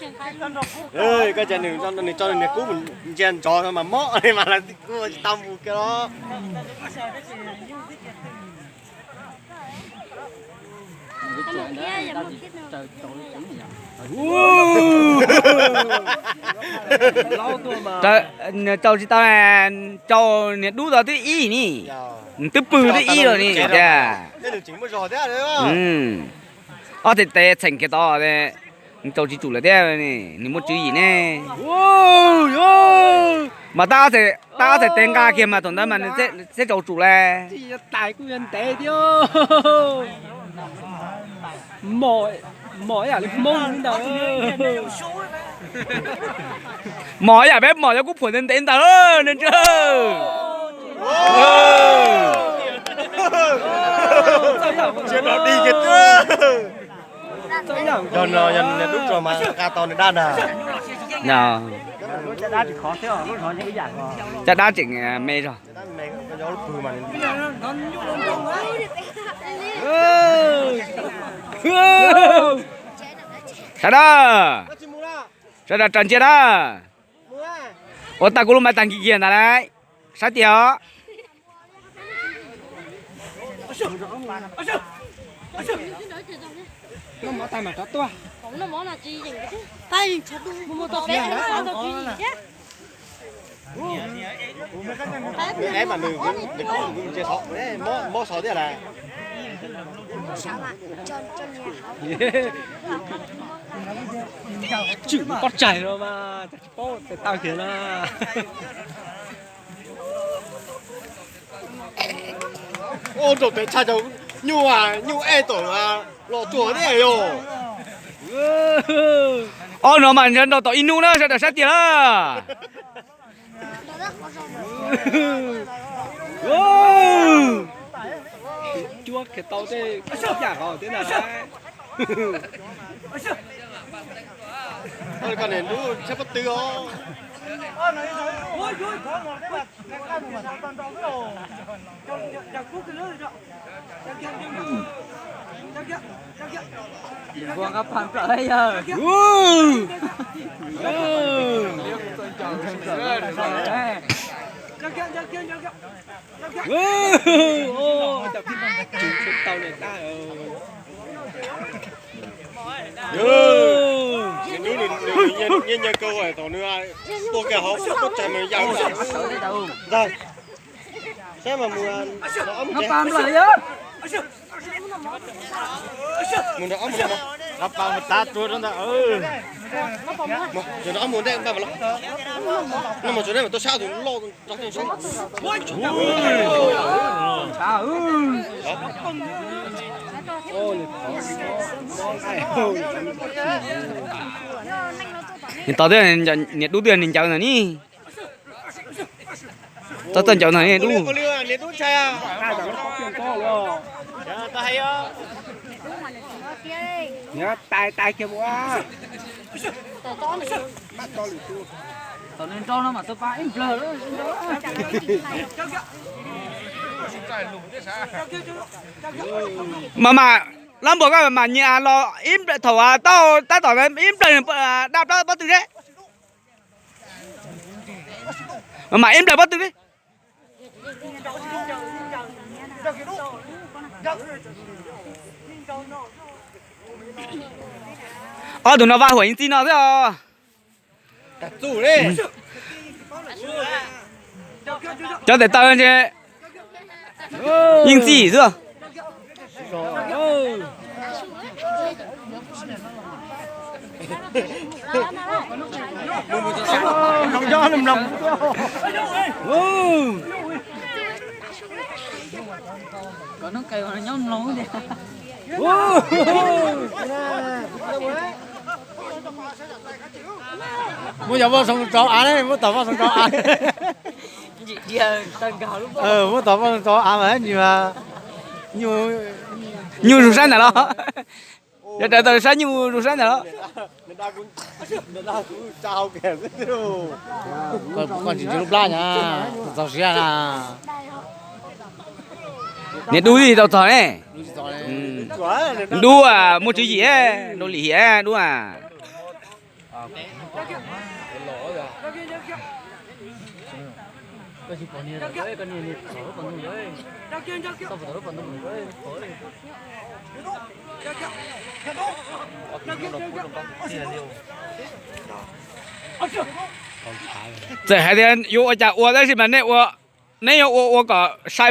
Koj cas nws, nws tso nws niag kub mus ntsia ntsov mas mob li mas lawv kuj tsis tau mus kiag los. Rau tsis tau, rau niag dub tod twb ib ni, nws twb pw twb ib los ni tiag. Ob txhais tes txheem kiag tod, nws rau tsis tsum lawm thiab, nws muaj tswv yim ne. Mas tab ob txhais tes nqa kiag mas thaum ntawd mas nws thiaj rau tsum lawm. Mos ib yam peb mos cov kub phuam ntev ntev ntawd ne ntswg. Yog no yog nws niag dub tso mas nqa tau nws dab ntag. Caj dab tseem me zog. Sawv daws, sawv daws rau ntsia na. Ua tag kuv lub maiv tag kiag kiag ntawd lauj, saib tias os. Mob xov thiab las. Tswm pob tsaig no mas tsis paub tes taw kiag na. Ua rau pem tshaj cov nyuj, nyuj ej tom los tsuag thiab yog. Ob no mas nrog tom ib hnub na sawv daws saib tias lawm. Cuab kiag tau tej yam hov thiab na. Koj niam dub tshab pob tw os. Nws nyob nyob kaw thaum nws tua kiag hauv pob tsaig mas ya ntag. Saib mas mus, mus nrog ob mus, mus tav tua rau ntawd. Nrog ob mus ntej npaj mas los, no mas tsuas nej mas tuaj sab tus loj. Niag tod twb niag dub twb niag ncaws ntawm ni. Txog txoj ncaws ntawm ni dub. Mas mas lab npuas koj mas nyias los ib thaum tab tom ib nplawg daj plab pob tw seb. Mas mam ib nplawg pob tw li. Ob tug no vaj huam ib txij no xwb os. Cov tes taw ntshe yeej txij xwb. Muab cov vaj xoo rau av, muab tom vaj xoo rau av. Muab tom vaj xoo rau av mas ntsis mas nyuj zoo saib ntawm los. Yog raws tau saib nyuj zoo saib ntawm los. Koj tsis ntsia lub plab na, txog siab na. Niag dub tsis tau txog ne. Dub muaj tswv yim, dub lim hiam dub. Txawm hais tias yuav ua cas ua tab sis mas nej ua, neb yuav ua ua kom sai